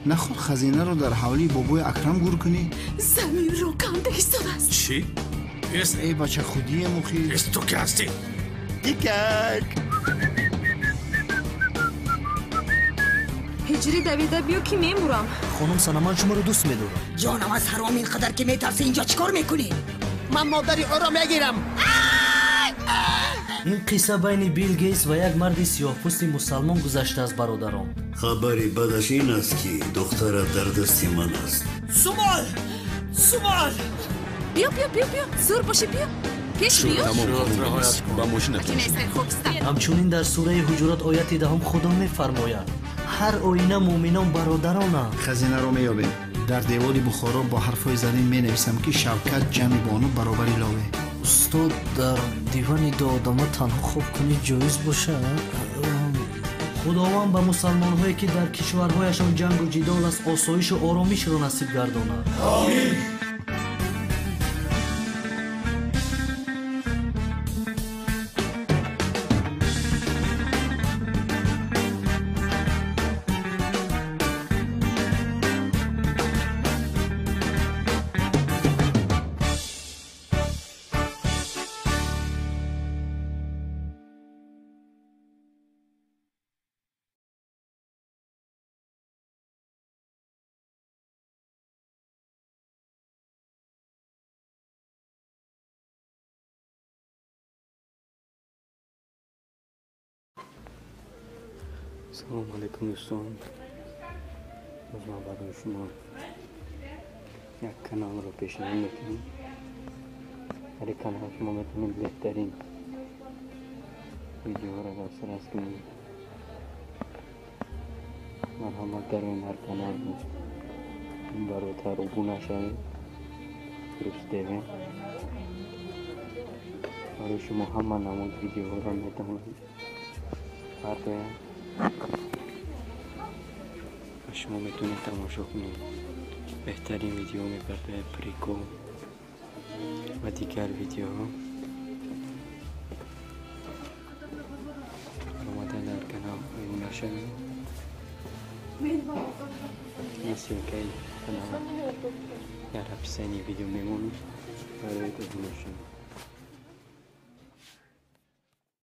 Наход хазинаро дар ҳавлии бобои Акрам гур кунӣ? Заминро канда истодааст. Чӣ? Эй бача, худие мухи. Эс, ту ки ҳастӣ? Дикак. Ҳиҷрӣ, давида биё, ки мемурам. Хонум Сана, ман шуморо дӯст медорам. Ҷонам, аз ҳаром ин қадар ки метарсӣ, инҷо чӣ кор мекунӣ? Ман модари ӯро мегирам. Ин қисса байни Билл Гейтс ва як марди сиёҳпӯсти мусалмон гузаштааст, бародарон. Хабари бадаш ин аст, ки духтарат дар дасти ман аст. Сумол, сумол. Биё, биё, биё, биё, зур бошӣ, биё, пеш биё. Тамом, хонум, ба мошинатон. Ҳамчунин дар сураи Ҳуҷурот, ояти 10, Худо мефармояд: ҳар оина муъминон бародаронанд. Хазинаро меёбем. Дар девори Бухоро бо ҳарфҳои зарин менависам, ки Шавкат ҷамъи бону баробари лове. Устод, дар дивани ду одама танҳо хоб кунӣ ҷоиз бошад? Худованд ба мусалмонҳое, ки дар кишварҳояшон ҷангу ҷидол аст, осоишу оромишро насиб гардонад. Омин. Салом алейкум, дӯстон. Боз ман барои шумо як каналро пешниҳод мекунам. Дар ин канал шумо метавонед беҳтарин видеоҳоро дастрас кунед. Марҳамат, дарои ҳар канал баротар обуна шавед. Рус ТВ барои шумо ҳама намуд видеоҳоро метавонад партояд ва шумо метавонед тамошо кунед. Беҳтарин видео мепартояд, прикол ва дигар видеоҳо. Омада дар канал обуна шавед. Ман ссылкаи канал дар описании видео мемонам, барои обуна шавед.